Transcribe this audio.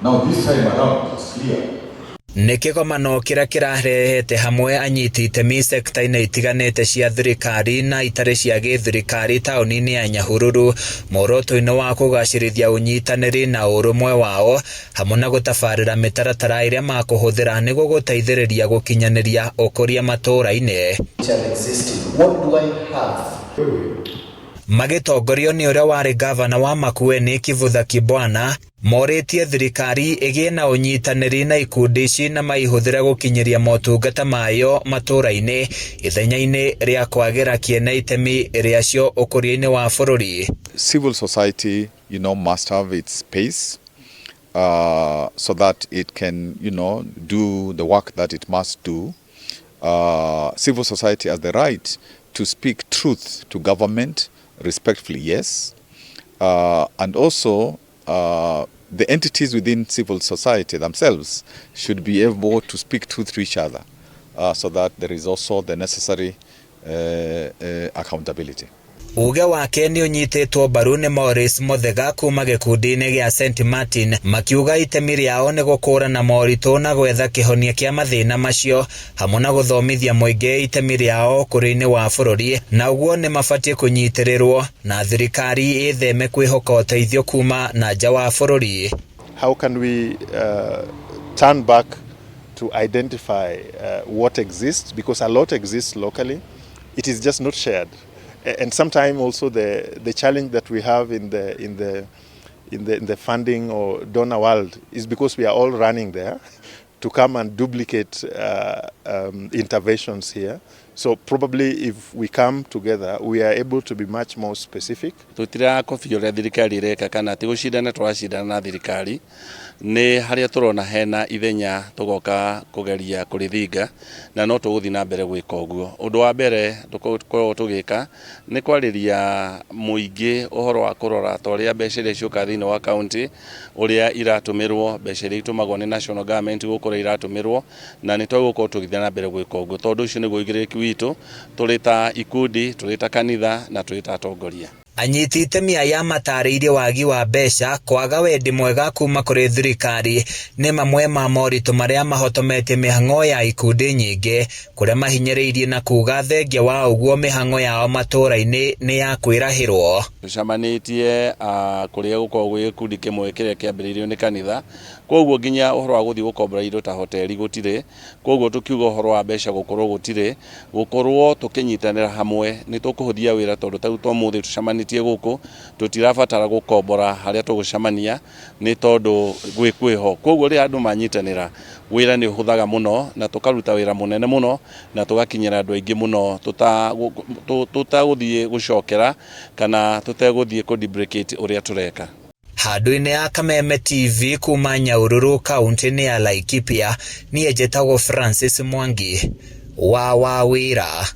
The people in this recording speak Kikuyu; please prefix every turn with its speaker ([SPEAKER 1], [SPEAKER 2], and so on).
[SPEAKER 1] Now this time around it's clear.
[SPEAKER 2] Nĩ kĩgomano kĩrĩa kĩrarehete hamwe anyiti itemi sekta-inĩ itiganĩte cia thirikari na itarĩ cia gĩthirikari taũni-inĩ ya Nyahururu muoroto-inĩ wa kũgacĩrithia ũnyitanĩri na ũrũmwe wao hamwe na gũtabarĩra mĩtaratara ĩrĩa makũhũthĩra nĩguo gũteithĩrĩria gũkinyanĩria ũkũria matũũra-inĩ.
[SPEAKER 3] Which are existing. What do I have?
[SPEAKER 2] Magĩtongorio nĩ ũrĩa warĩ ngavana wa Makueni Kivutha Kibwana, morĩtie thirikari ĩgĩe na ũnyitanĩri na ikundi ici na maihũthĩre gũkinyĩria motungata mayo matũũra-inĩ ithenya-inĩ rĩa kwagĩra kĩene itemi rĩacio ũkũria-inĩ wa bũrũri.
[SPEAKER 1] Civil society must have its space so that it can do the work that it must do. Civil society has the right to speak truth to government respectfully, yes. And also the entities within civil society themselves should be able to speak truth to each other so that there is also the necessary accountability.
[SPEAKER 2] Uge wake nĩ ũnyitĩtwo mbaru nĩ Maurice Muthega kuma gĩkundi-inĩ gĩa St Martin, makiuga itemi rĩao nĩ gũkũrana moritũ na gwetha kĩhonia kĩa mathĩna macio hamwe na gũthomithia mũingĩ itemi rĩao ũkũria-inĩ wa bũrũri, na ũguo nĩ mabatiĩ kũnyitĩrĩrwo na thirikari ĩtheme kwĩhoka ũteithio kuma na nja wa bũrũri.
[SPEAKER 4] How can we turn back to identify what exists, because a lot exists locally, it is just not shared. And sometimes also the challenge that we have in the funding or donor world is because we are all running there to come and duplicate interventions here. So probably if we come together, we are able to be much more specific.
[SPEAKER 5] Tũtirakobia ũrĩa thirikari ĩreka kana ti gũcindana tũracindana na thirikari, nĩ harĩa tũrona hena ithenya tũgoka kũgeria kũrĩthinga, na no tũgũthiĩ na mbere gwĩka ũguo. Ũndũ wa mbere tũkoragwo tũgĩka nĩ kwarĩria mũingĩ ũhoro wa kũrora ta ũrĩa mbeca iria ciũkaga thĩinĩ wa kaunti ũrĩa iratũmĩrwo, mbeca iria itũmagwo nĩ national government gũkũ ũrĩa iratũmĩrwo, na nĩ twagũkorwo tũgĩthiĩ na mbere gwĩka ũguo tondũ ũcio nĩguo ũigĩrĩrĩki witũ tũrĩ ta ikundi, tũrĩ ta kanitha na tũrĩ ta atongoria.
[SPEAKER 2] Anyiti itemi aya matarĩirie wagi wa mbeca, kwaga wendi mwega kuma kũrĩ thirikari nĩ mamwe ma moritũ marĩa mahotometie mĩhang'o ya ikundi nyingĩ, kũrĩa mahinyĩrĩirie na kuga thengia wa ũguo mĩhang'o yao matũũra-inĩ nĩ ya kwĩrahĩrwo.
[SPEAKER 5] Tũcemanĩtie kũrĩa gũkoragwo gwĩ gĩkundi kĩmwe kĩrĩa kĩambĩrĩirio nĩ kanitha, koguo nginya ũhoro wa gũthiĩ gũkombora indo ta hoteli gũtirĩ, koguo tũkiuga ũhoro wa mbeca gũkorwo gũtirĩ, gũkorwo tũkĩnyitanĩra hamwe nĩ tũkũhũthia wĩra, tondũ ta rĩu ta ũmũthĩ tũcemanĩtie gũkũ tũtirabatara gũkombora harĩa tũgũcemania nĩ tondũ gwĩ kwĩho. Koguo rĩrĩa andũ manyitanĩra, wĩra nĩ ũhũthaga mũno na tũkaruta wĩra mũnene mũno na tũgakinyĩra andũ aingĩ mũno tũtagũthiĩ gũcokera kana tũtegũthiĩ kũ duplicate ũrĩa tũreka.
[SPEAKER 2] Handũ-inĩ ya Kameme TV kuma Nyahururu, kaunti-inĩ ya Laikipia, niĩ njĩtagwo Francis Mwangi wa Wawĩra.